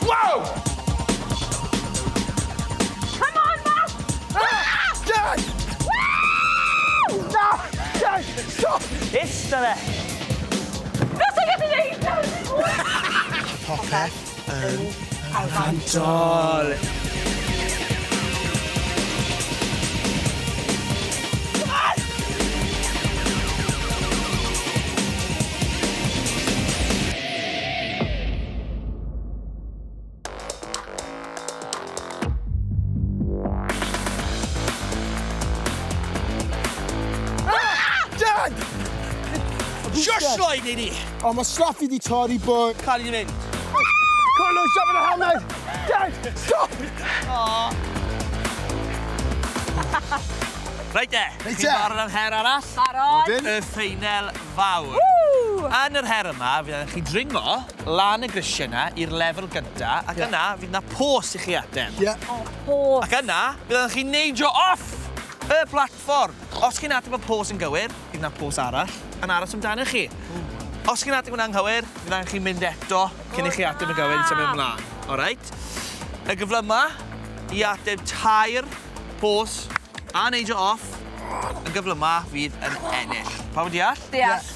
Wow! Come on, Matt! Ah! Dad! Woo! Na! Dad! Stop! Ista fe! Na, sa'n gallu neud! Popeth yn y fantol. Dad! Shush, Lloyd, nei di! O, mae slap fi di torri, boi. Cal i di fynd. Come on, Lloyd, stop with the helmet! Dad, stop! Reit de. Reit Chi'n te. barod am her arall? Barod! Odyn. Y ffeinel fawr. Woo! Yn yr her yma, fydd chi dringo lan y grisiau yna i'r lefel gynta, ac yna fydd yna pos i chi ateb. Ie. O, pos. Ac yna, fydd chi'n neidio off y platfform. Os chi'n ateb y pos yn gywir, fydd yna pos arall yn aros amdano chi. Os chi'n ateb hwnna'n gywir, fydd angen chi mynd eto cyn i chi ateb yn gywir i symud ymlaen. Alright? Y gyflyma i ateb tair pos a neidio off yn gyflyma fydd yn ennill. Pawb yn deall? Deall.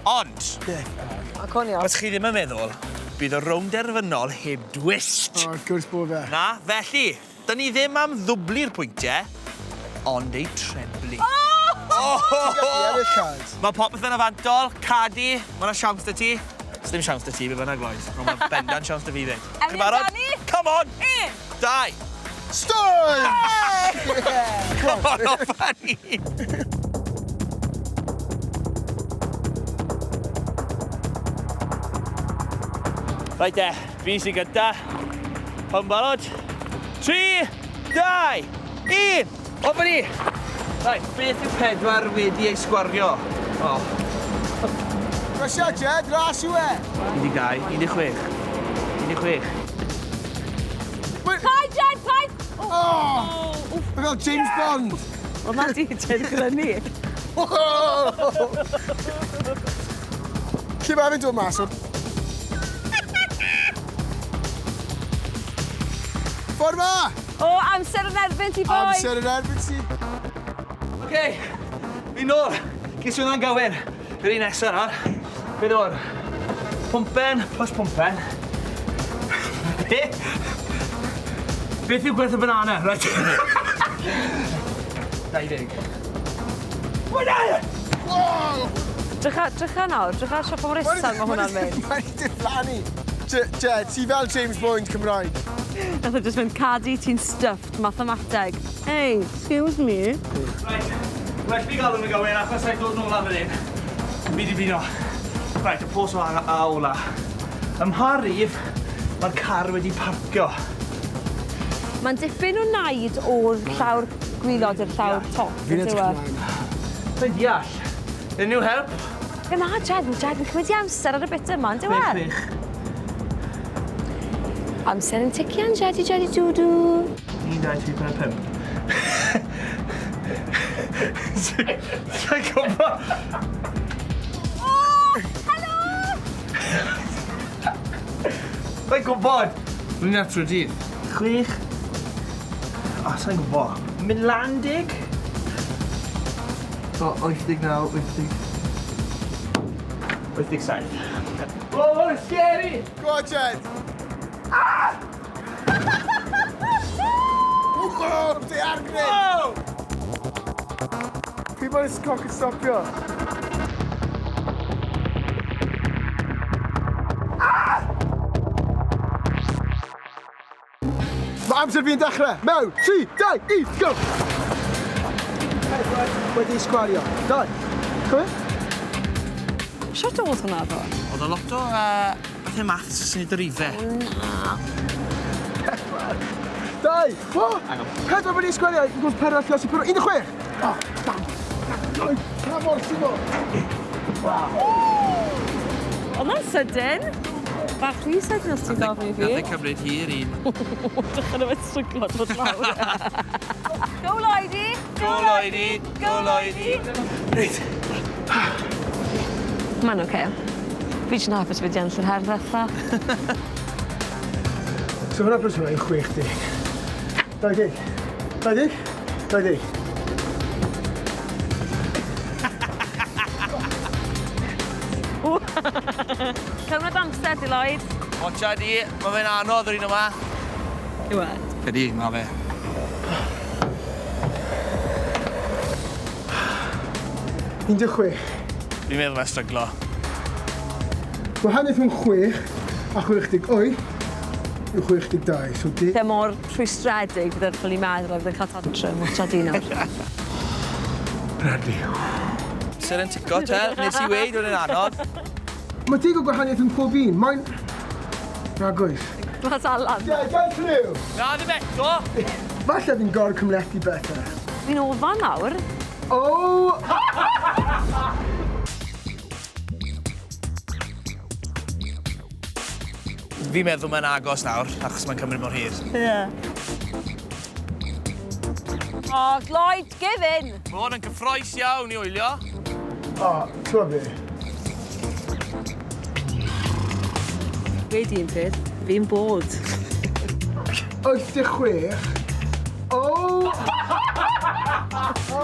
Ond, Mae conio. os chi ddim yn meddwl, bydd y rownd derfynol heb dwist. O, wrth gwrs bod fe. Na, felly, dyn ni ddim am ddwblu'r pwyntiau, ond eu treblu. Oh! Ennill card. Mae popeth yn y fantol, Cadi, mae yna siawns 'da ti. Sdim siawns 'da ti, be bynnag, Lloyd. Ond mae bendant siawns 'da fi 'fyd. Ewn Chi'n ni barod? amdani? Come on! Un! Dau! Stoi! Come on, off â ni! Reit de, fi sy'n gynta. Pawb yn barod? 3, 2, 1! Off â ni! Reit, beth yw pedwar wedi ei sgwario? O. Brysia, Jed, ras yw e! 12, 16. 16. Paid, Jed, paid! Oh! Mae fel James Bond! Wel, na di, Jed, grynu. Lle mae fe'n dod mas o? Ffordd ma! O, amser yn erbyn ti, boi! Amser yn erbyn ti. Oce, fi nôl. Ges i hwnna'n gywir. Yr un nesaf nawr. Beth o'r? Pwmpen plus pwmpen. Be? Beth yw gwerth y banana? Right. 20. Banana! Wow! Drycha, drycha nawr, drycha siop mor isel mae hwnna'n mynd. Mae'n diflannu. Jed, ti fel James Bond Cymraeg. Nath o just mynd, Cadi, ti'n stuffed, mathemateg. Hey, excuse me. Right, well fi gael hwn yn gywir achos sa'i dod nôl lan fan hyn. Fi di blino. Right, y pos o a, a ola. Ym mha rif mae'r car wedi parcio? Mae'n dipyn o naid o'r llawr gwylod i'r llawr top. Fi'n on'd edrych yw e? ymlaen. Fe'n deall. Unrhyw help? Na, Jed, mae Jed yn cymryd i amser ar y bit yma, on'd yw e? Chwech, chwech. Amser yn tician, Jedi, Jedi, dwdw. 1, 2, 3, 4, 5. Sa'n gwybod. O, helo! Sa'n gwybod. Dwi'n ar trwy dydd. Chwech. O, sa'n gwybod. Mynd lan deg? O, 89, 80. 87. O, mae'n scary! Go on, Jed! Ah! Wow, daeargryn! Wow! Pryd mae'r cloc yn stopio? Ah! Mae amser fi'n dechrau. Mewn, 3, 2, 1, go! Pedwar wedi sgwario. Dau. Cofio? Shwt oedd hwnna ddo? Oedd o lot o bethau maths sy'n ei dyrifau. Pedwar. Dau. Wo! Pedwar wedi sgwario. Un gwrs pedwar, llos i pedwar. 16. Oh, damn. Damn. Pa mor syml. Oedd hwnna'n sydyn. Bach rhy sydyn os ti'n gofyn i fi. Nath e cymryd hir un. Dechrau fe stryglo dod lawr. Go Lloydy! Go Lloydy! Go Lloydy! Reit. Mae'n oce. Fi jyst yn hapus wedi ennill yr her ddetha. So hwnna plus hwnna yw 60. 20. 20. 20. Cymryd amser di, Lloyd. Watcha di, mae fe'n anodd yr un yma. Yw e? Ydy, mae fe. 16. Fi'n meddwl mae'n stryglo. Gwahaniaeth rhwng 6 a 68 yw 62, so di... Fe mor rhwystredig bydd e'n ffili meddwl a bydd e'n cael tantrum, watcha di nawr. Bradley. Syr yn tico te, nes i weud oedd e'n anodd. Mae digon gwahaniaeth rhwng pob un, mae'n... Ragwys. Mas allan. Ie, gael clyw! Na, ddim eto! Falle fi'n gorau cymlethu bethau. Fi'n ofan nawr. O! Fi'n meddwl mae'n agos nawr, achos mae'n cymryd mor hir. Ie. O, Lloyd, give in! Mae hwn yn cyffroes iawn i wylio. O, ti'n be? Wedi un peth, fi'n bod. 86. O! O,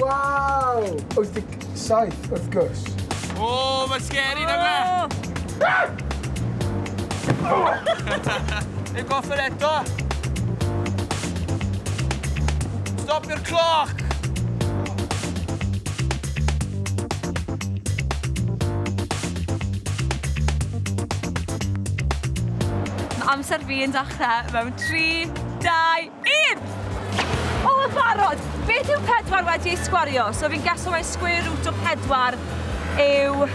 waw! 87, wrth gwrs. O, mae'n scary na fe! Neu goffer eto. Stop your clock! Mae amser fi yn dechrau mewn 3, 2, 1! O, yn barod! Beth yw pedwar wedi ei sgwario? So fi'n geso mae square root o pedwar yw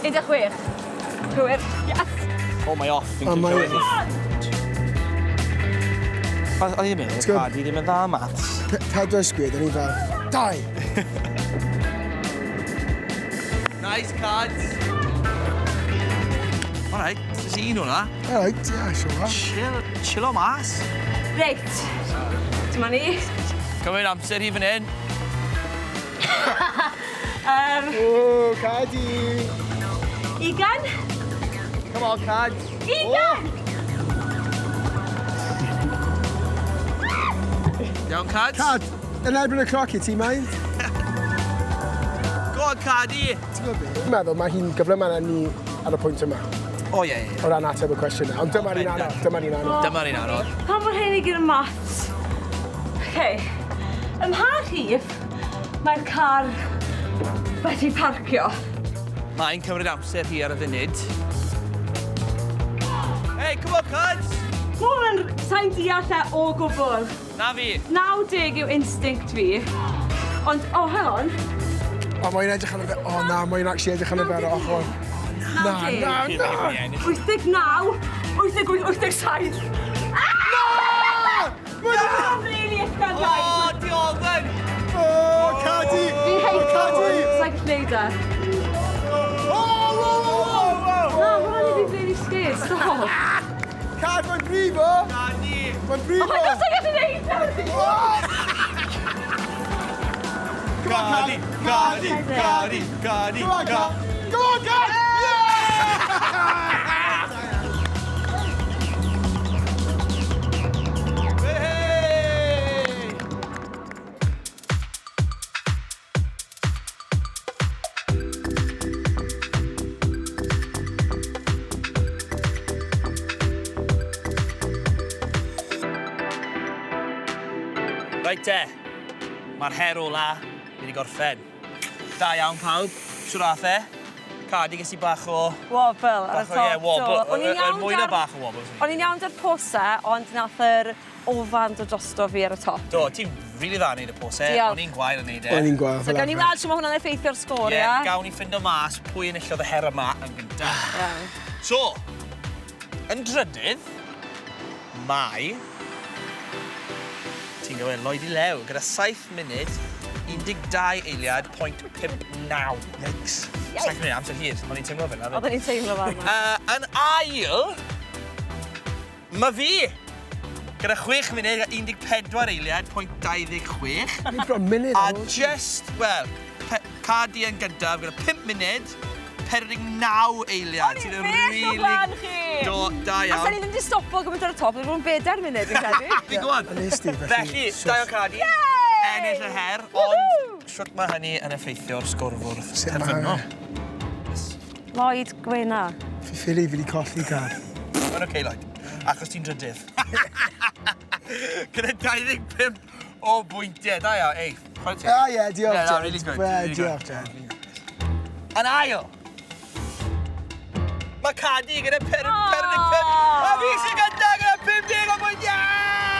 16. Cywir. Yes! O, mae off. Fi'n O, mae clywed. Oedd i'n meddwl, Good. Cadi ddim yn dda maths. Pedwar sgwyd, o'n i fel, dau! Nice cards. All right, jyst un hwnna. Alright, yeah, sure. Chill, chill o mas. Reit. Dyma ni. Cymryd amser i fan hyn. O, Cadi! Ugain. Come on, cards. Ugain! Iawn, cards. Cad, yn erbyn y cloc i ti, mind? Go on, Cadi. Ti'n gwybod be? Fi'n meddwl mae hi'n gyfle na ni ar y pwynt yma, O, ie, ie, ie. o ran ateb y cwestiwn yna. Ond dyma'r un anodd, dyma'r un anodd. Dyma'r un anodd. Pa mor hen i gyda maths? OK. Ym mha rhif mae'r car wedi parcio? Mae'n cymryd amser hi ar y funud. Hey, come on, cards! Hwn yn sa'n deall e o gwbl. Na fi. 90 yw instinct fi. Ond, oh, hang on. O, mae'n edrych arno fe. O, na, mae'n actually edrych arno fe ar y ochr. Na, na, na! 89, 88, 87. Na! Mae'n really uchel, O, guys. diodden! O, Cadi! Fi'n O, heito Cadi! hwn. Sa'n gallu neud e. O, o, o, o, o! Na, hwnna'n neud fi'n really scared. Stop. Cad, mae'n brifo! Cadi! Mae'n Oh brifo! my god, sa'n gallu neud e! Cadi! Cadi! Cadi! Cadi! Come on, Cad! Come on, Cad! Yeah! Hey! Reit te, mae'r her ola wedi gorffen. Da iawn pawb, siwr ath e. Cadi ges i bach o... Wobble ar y Bach o, top. ie, wobble. do. O'n i'n iawn Mwy na dar- bach o wobble. O'n i'n iawn da'r posau, ond nath yr ofan dod drosto fi ar y top. Do, ti'n rili dda yn neud y posau. Diolch. O'n i'n gwael yn neud e. O'n i'n gwael So fel gawn ni arfer. weld sut mae hwnna'n effeithio'r sgôr, Ie, ia? gawn ni ffindo mas pwy enillodd y her yma yn gyntaf. Iawn. So, yn drydydd, mae... Ti'n gywir, Lloyd i Lew, gyda 7 munud, 12 eiliad, 0.59. Yikes. 7 munud, amser hir. O'n i'n teimlo fel 'na. Oedden ni'n teimlo fel yna. Yn ail, mae fi, gyda 6 munud a 14 eiliad, 0.26. Ni bron munud A ar ôl. just, wel, Cadi yn gyntaf gyda 5 munud, 49 eiliad. O'n sydd i'n yn bell o flaen chi! Do, da iawn. A sa'n ni ddim wedi stopo gymaint ar y top, oedd yn bedair munud, fi'n credu. Fi'n gwybod. Nes di, felly. Felly, da iawn Cadi. Ennill y her, ond shwt mae hynny yn effeithio'r sgorfwrdd terfynol? Lloyd Gwena. Fi ffili, fi wedi colli cad. Mae'n oce, okay, Lloyd. Achos ti'n drydydd. Gyda 25 o bwyntiau. Da iawn, ei. Chwarae teg. Ah, ie, diolch, Yeah, no, really good. Well, really good. diolch, Jed. Yn ail, mae Cadi gyda 45. A fi sy'n gyntaf gyda 50 o bwyntiau!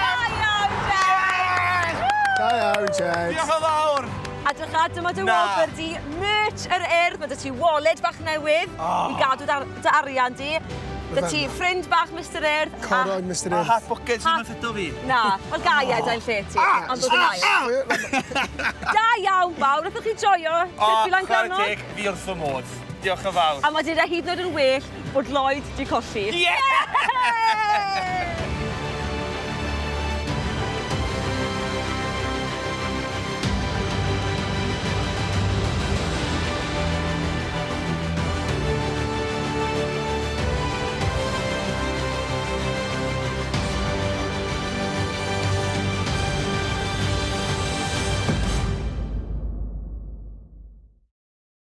Da iawn, Jed! Da iawn, Jed. Diolch yn fawr! A drycha, dyma dy Na. wobr di, merch yr Urdd. Mae dy ti wallet bach newydd i gadw dy arian di. Dy ti ffrind bach Mr Urdd. Coron, Mr A Urdd. hat bucket sy'n mynd ffito fi. Na, wel gaia da'n lle ti, ond dod yn ail. Da iawn, bawb, wnaethoch chi joio trip i Lan chwarae Grannog? teg, fi wrth fy modd. Diolch yn fawr. A mae 'di hyd yn oed yn well bod Lloyd 'di colli. Yeah! Yay!